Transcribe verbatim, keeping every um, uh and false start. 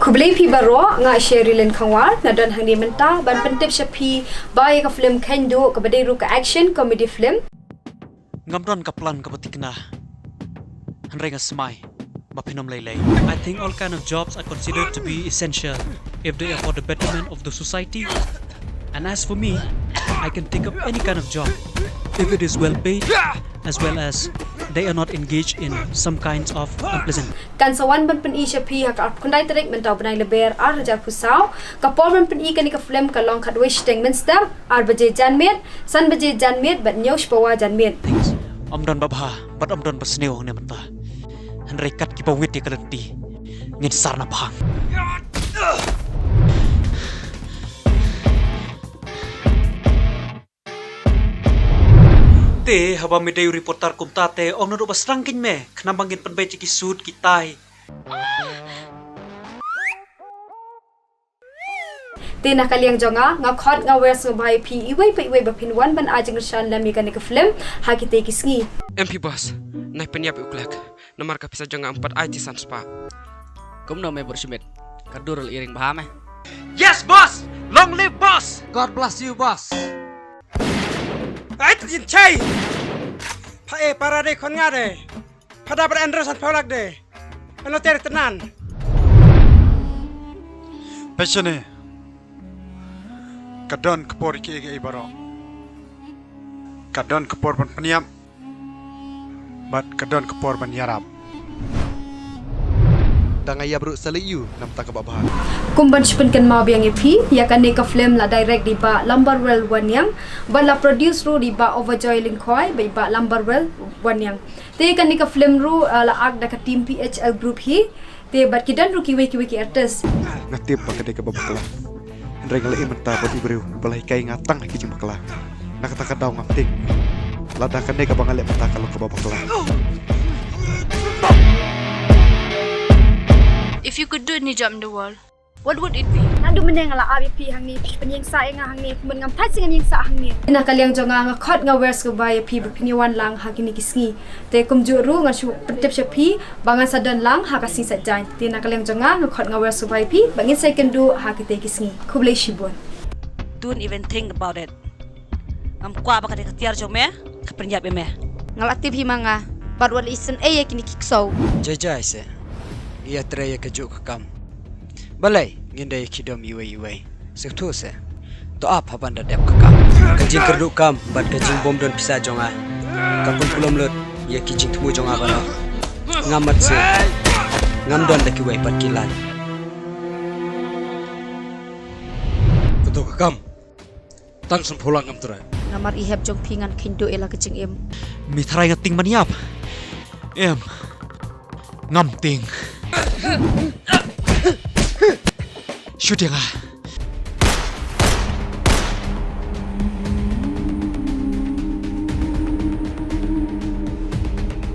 Khublei phi baroh, nga Sherry Lynn Khongwar, nga don hangne mynta ban pyntip sha phi ba ïa ka film Khein Duh kaba dei ruh ka action comedy film. Ngam don ka plan kaba thikna, hynrei nga smai ba phin ym lei lei. I think all kind of jobs are considered to be essential if they are for the betterment of the society. And as for me, I can take up any kind of job if it is well paid, as well as they are not engaged in some kinds of unpleasant. Kan sa wan ban pyni sha phi ha ka arphew khyndai tarik mynta u bnai Lber ar hajar arphew saw. Ka por ban pyni kane ka film ka long khatwei shiteng mynstep, ar baje janmiet, san baje janmiet bad hynñiew shiphew janmiet. Things. Ym don ba bha bad ym don ba sniew hangne mynta, hynrei kat kiba wit ïa ka lynti ngin sar na phang. Te haba me dei u reporter kumta te ong naduh ba sdang kein me, khnang ba ngin pynbeit ïa ki suit ki tie. Te na ka liang jong nga, nga khot nga wer sngewbha ïa phi iwei pa iwei ba phin wan ban ai jingkyrshan lem ïa kane ka film ha kitei ki sngi. Em phi boss, nai pynïap ïa u khlek. Namar ka pisa jong nga ym pat ai ti san spah. Kumno me bad Schmidt? Ka dur la iring bha me. Yes boss! Long live boss! God bless you boss. Ai tin chai. Pha e para de khon nga de. Pha da para Andrew san pha lak de. Ano ter tenan. Pechane. Ka don ka por ki ki baroh. Ka don ka por ban pynïap. Bad ka don ka por ban ïarap. Da nga ïap ruh sa lei ïu namta kaba bha. Kum ban shu pynkynmaw biang ïa phi, ïa kane ka film la direct da i bah Lambarwel Wanniang, bad la produce ruh da i bah Overjoy Lyngkhoi bad i bah Lambarwel Wanniang. Te kane ka film ruh, uh, la act da ka team P H L Group hi. Te bad ki don ruh kiwei kiwei ki artist. Nga tip ba ka dei kaba bakla. Hynrei nga la ïoh mynta bad u briew ba la hikai nga tang ha ki jingbakla. Na kata ka daw ngam tip lada kane kaba nga leh mynta ka long kaba bakla. If you could do any job in the world, what would it be? Naduh mynne nga la ap ïa phi hangne, phi pynïeng sah ïa nga hangne, kumne ngam thait sing ngam ïeng sah hangne. Na ka liang jong nga, nga khot nga wer sngewbha ïa phi ba phin ïa wan lang ha kine ki sngi. Te kumjuh ruh nga shu pyntip sha phi ba ngan sa don lang ha ka sngi Saitjaiñ. Te na ka liang jong nga, nga khot nga wer sngewbha ïa phi ba ngin sa ïakynduh ha kitei ki sngi. Khublei shibun. Don't even think about it. Ngam kwah ba ka dei ka tiar jong me ka pynïap ïa me. Nga la tip hi ma nga bad wat la isynei ïa kine ki ksew. Jai jai se. Ïa trei ïa kajuh ka kam. Balei ngin dei ki dom iwei iwei. Sngewthuh se. To ap haba nda dep ka kam. Ka jingkyrduh kam bad ka jingbym don pisa jong nga ka pynkulom lut ïa ki jingthmu jong nga baroh. Ngam mat se. Ngam don da kiwei pat ki lad. Kato ka kam. Tang sngewphulang ngam trai. Namar i hep jong phi ngan kheiñ duh ïa la ka jingim. Me trai nga tieng ban ïap. Em. Ngam tieng. Shu tieng ah.